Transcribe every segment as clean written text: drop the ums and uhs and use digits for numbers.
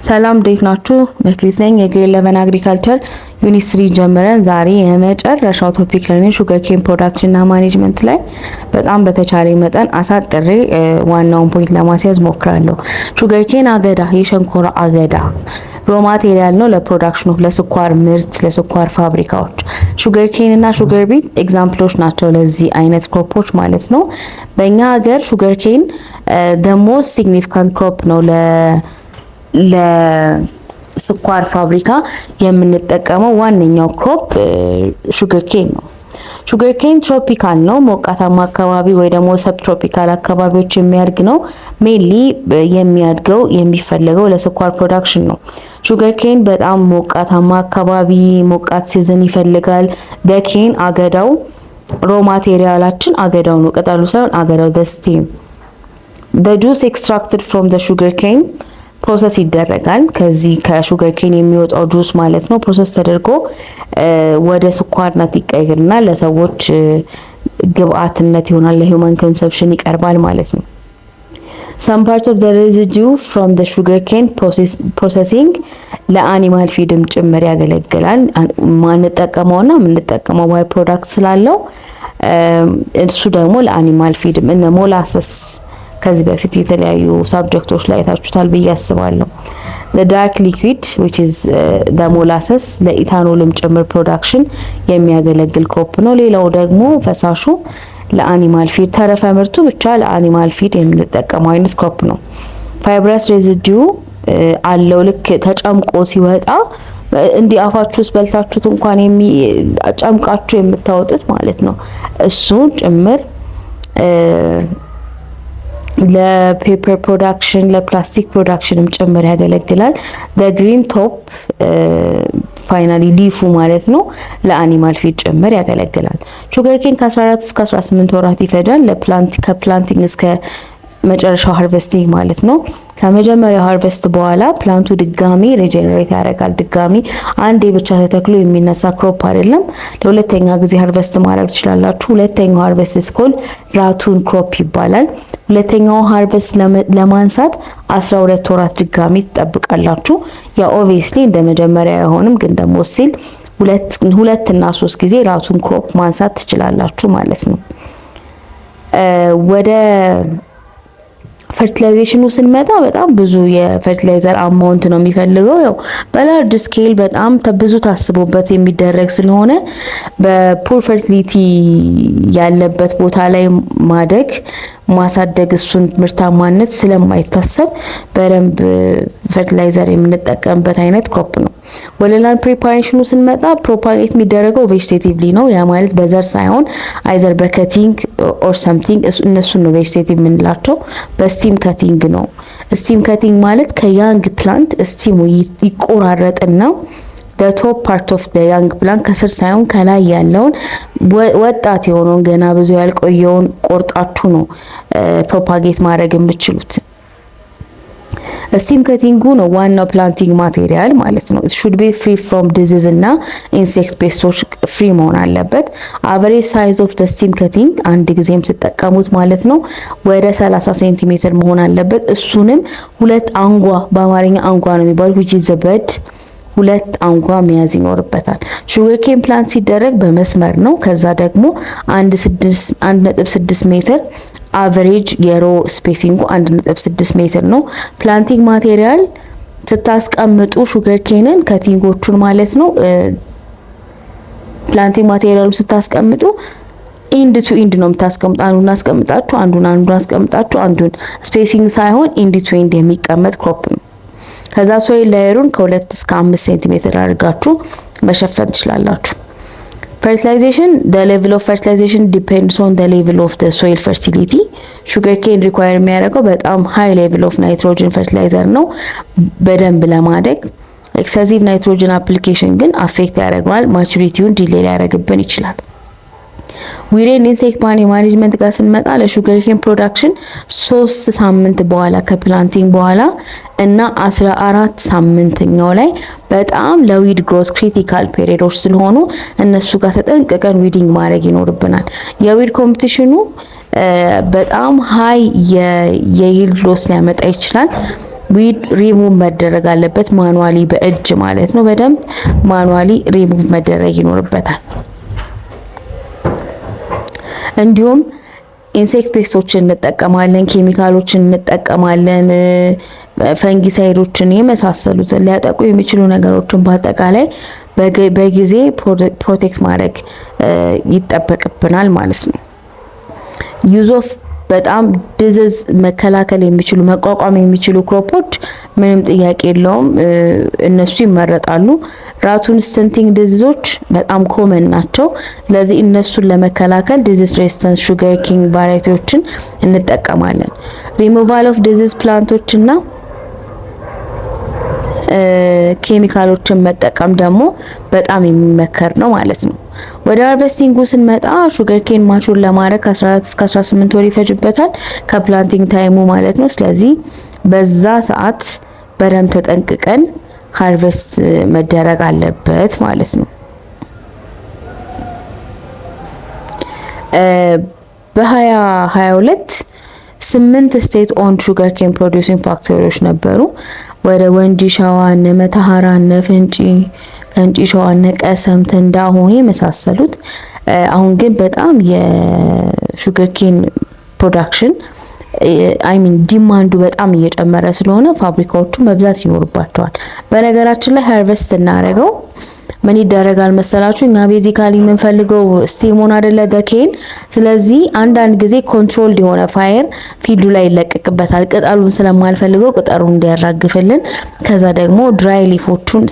ሰላም፣ እንዴት ናችሁ? መክሊት ነኝ። የ grade 11 agriculture unit 3 ጀምረን ዛሬ የመጨረሻው topic ላይ ነን፣ sugar cane production እና management ላይ። በጣም በተቻለ መጠን አሳጥሬ ዋናውን point ለማስያዝ ሞክራለሁ። Sugar cane አገዳ፣ የሸንኮራ አገዳ raw material ነው ለ production of ለስኳር ምርት፣ ለስኳር ፋብሪካዎች። Sugar cane እና sugar beet example ኦች ናቸው ለዚህ አይነት crop ኦች ማለት ነው። በእኛ ሀገር sugar cane the most significant crop ነው። ለስኳር ፋብሪካ የምንጠቀመው ዋነኛው crop sugar cane ነው። Sugar cane tropical ነው። ሞቃታማ አካባቢ ወይ ደግሞ subtropical አካባቢዎች የሚያድግ ነው። Mainly የሚያድገው የሚፈለገው ለስኳር production ነው። Sugar cane በጣም ሞቃታማ አካባቢ፣ ሞቃት season ይፈልጋል። The cane አገዳው፣ raw material ኣችን አገዳው ነው፣ ቅጠሉ ሳይሆን አገዳው፣ the stem። The juice extracted from the sugar cane process ይደረጋል። ከዚህ ከ sugar cane የሚወጣው ጁስ ማለት ነው። Process ተደርጎ ወደ ስኳርነት ይቀይርና ለሰዎች ግብአትነት ይሆናል። ለ human consumption ይቀርባል ማለት ነው። Some part of the residue from the sugar cane processing ለ animal feed ም ጭምር ያገለግላል። ማንጠቀመውና የምንጠቀመው by product ስላለው እሱ ደግሞ ለ animal feed ም እነ molasses ከዚህ በፊት የተለያዩ subject ኦች ላይ አይታችሁታል ብዬ አስባለሁ። Dark liquid, which is the molasses፣ ለ ethanol ም ጭምር production የሚያገለግል crop ነው። ሌላው ደግሞ ፈሳሹ ለ animal feed፣ ተረፈ ምርቱ ብቻ ለ animal feed የምንጠቀመው አይነት crop ነው። Fibrous residue አለው። ልክ ተጨምቆ ሲወጣ እንዲህ አፋችሁ ውስጥ በልታችሁት እንኳን ጨምቃችሁ የምታወጡት ማለት ነው። እሱ ጭምር ለ paper production፣ ለ plastic production ም ጭምር ያገለግላል። Green top finally leaf ኡ ማለት ነው ለ animal feed ጭምር ያገለግላል። Sugar cane ከ14 እስከ 18 ወራት ይፈጃል ለ plant ከ planting እስከ መጨረሻው harvesting ማለት ነው። ከመጀመሪያው harvest በኋላ plant ኡ ድጋሚ regenerate ያደርጋል። ድጋሚ አንዴ ብቻ ተተክሎ የሚነሳ crop አይደለም። ለሁለተኛ ጊዜ harvest ማድረግ ትችላላችሁ። ሁለተኛው harvest is called ratoon crop ይባላል። ሁለተኛው harvest ለማንሳት 12 ወራት ድጋሚ ትጠብቃላችሁ። ያ obviously እንደ መጀመሪያ አይሆንም፣ ግን ደግሞ still ሁለት እና ሶስት ጊዜ ratoon crop ማንሳት ትችላላችሁ ማለት ነው። ወደ fertilization ኑ ስንመጣ በጣም ብዙ የ fertilizer amount ነው የሚፈልገው። ያው በ large scale በጣም ብዙ ታስቦበት የሚደረግ ስለሆነ በ poor fertility ያለበት ቦታ ላይ ማደግ ማሳደግ እሱን ምርታማነት ስለማይታሰብ በደንብ fertilizer የምንጠቀምበት አይነት crop ነው። ወደ land preparation ኑ ስንመጣ propagate የሚደረገው vegetatively ነው። ያ ማለት በዘር ሳይሆን either በ cutting or something፣ እነሱን ነው vegetative የምንላቸው። በ stem cutting ነው። Stem cutting ማለት ከ young plant stem ኡ ይቆራረጥና top part of young plant፣ ከስር ሳይሆን ከላይ ያለውን ወጣት የሆነውን ገና ብዙ ያልቆየውን ቆርጣችሁ ነው propagate ማድረግ የምትችሉት። Stem cutting ኡ ነው ዋናው planting material ማለት ነው። Should be free from disease እና insect pest ኦች free መሆን አለበት። Average size of stem cutting አንድ ጊዜ የምትጠቀሙት ማለት ነው ወደ 30 ሴንቲሜትር መሆን አለበት። እሱንም ሁለት አንጓ፣ በአማርኛ አንጓ ነው የሚባለው፣ which is the bud፣ ሁለት አንጓ መያዝ ይኖርበታል። Sugar cane plant ሲደረግ በመስመር ነው። ከዛ ደግሞ 1.6 ሜትር፣ average የ row spacing ኡ 1.6 ሜትር ነው። Planting material ስታስቀምጡ sugar cane ን cutting ኦቹን ማለት ነው፣ planting material ኡ ስታስቀምጡ end to end ነው የምታስቀምጡ። አንዱን አስቀምጣችሁ አንዱን፣ አንዱን አስቀምጣችሁ አንዱን፣ spacing ሳይሆን end to end የሚቀመጥ crop ነው። ከዛ soil layer ኡን ከ2 እስከ 5 ሴንቲሜትር አድርጋችሁ መሸፈን ትችላላችሁ። Fertilization: the level of fertilization depends on the level of the soil fertility። Sugar cane require የሚያደርገው በጣም high level of nitrogen fertilizer ነው በደንብ ለማደግ። Excessive nitrogen application ግን affect ያደርገዋል፣ maturity ውን delay ሊያደርግብን ይችላል። Weed and insect management ጋር ስንመጣ ለ sugar cane production 3 ሳምንት በኋላ ከ planting በኋላ እና 14 ሳምንተኛው ላይ በጣም ለ weed growth critical period ኦች ስለሆኑ እነሱ ጋር ተጠንቅቀን weeding ማድረግ ይኖርብናል። የ weed competition ኑ በጣም high የ yield loss ሊያመጣ ይችላል። ዊድ ሪሙቭ መደረግ አለበት manually፣ በእጅ ማለት ነው። በደንብ ማኑዋሊ ሪሙቭ መደረግ ይኖርበታል። እንዲሁም insect pest ኦችን እንጠቀማለን፣ ኬሚካሎችን እንጠቀማለን፣ fungicide ኦችን የመሳሰሉትን ሊያጠቁ የሚችሉ ነገሮችን በአጠቃላይ በጊዜ protect ማድረግ ይጠበቅብናል ማለት ነው። Use of በጣም disease መከላከል የሚችሉ፣ መቋቋም የሚችሉ crop ኦች ምንም ጥያቄ የለውም፣ እነሱ ይመረጣሉ። Ratoon stunting disease ኦች በጣም common ናቸው። ስለዚህ እነሱን ለመከላከል disease resistance sugar cane variety ዎችን እንጠቀማለን። ሪሙቫል ኦፍ ዲዚዝ plant ኦችና ኬሚካሎችን መጠቀም ደግሞ በጣም የሚመከር ነው ማለት ነው። ወደ harvesting ኡ ስንመጣ sugar cane mature ለማድረግ ከ14 እስከ 18 ወር ይፈጅበታል ከ planting time ኡ ማለት ነው። ስለዚህ በዛ ሰዓት በደንብ ተጠንቅቀን harvest መደረግ አለበት ማለት ነው። በ2022 ስምንት state owned sugar cane producing factory ዎች ነበሩ። ወደ ወንጂ ሸዋ፣ እነ መተሐራ፣ እነ ፈንጪ ሸዋ፣ እነ ቀሰም፣ ተንዳሆ የመሳሰሉት። አሁን ግን በጣም የ sugar cane production፣ I mean demand ኡ በጣም እየጨመረ ስለሆነ ፋብሪካዎቹ መብዛት ይኖርባቸዋል። በነገራችን ላይ harvest እናደርገው ምን ይደረጋል መሰላችሁ? እኛ basically የምንፈልገው stem ኡን አይደለ the cane። ስለዚህ አንዳንድ ጊዜ controlled የሆነ fire field ኡ ላይ ይለቀቅበታል። ቅጠሉን ስለማልፈልገው ቅጠሉን እንዲያራግፍልን፣ ከዛ ደግሞ dry leaf ኦቹን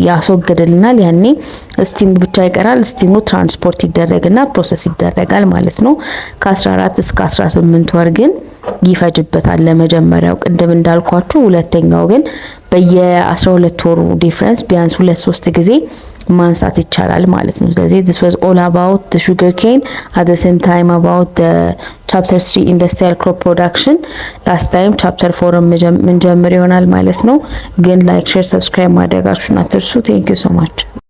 ያስወግድልናል። ያኔ stem ኡ ብቻ ይቀራል። Stem ኡ transport ይደረግና process ይደረጋል ማለት ነው። ከ14 እስከ 18 ወር ግን ይፈጅበታል ለመጀመሪያው ቅድም እንዳልኳችሁ። ሁለተኛው ግን በየ12 ወሩ difference ቢያንስ ሁለት ሶስት ጊዜ ማንሳት ይቻላል ማለት ነው። ስለዚህ this was all about the sugar cane, at the same time about the chapter 3 industrial crop production. Last time chapter 4 ምንጀምር ይሆናል ማለት ነው። ግን like፣ share፣ subscribe ማድረጋችሁን አትርሱ። Thank you so much.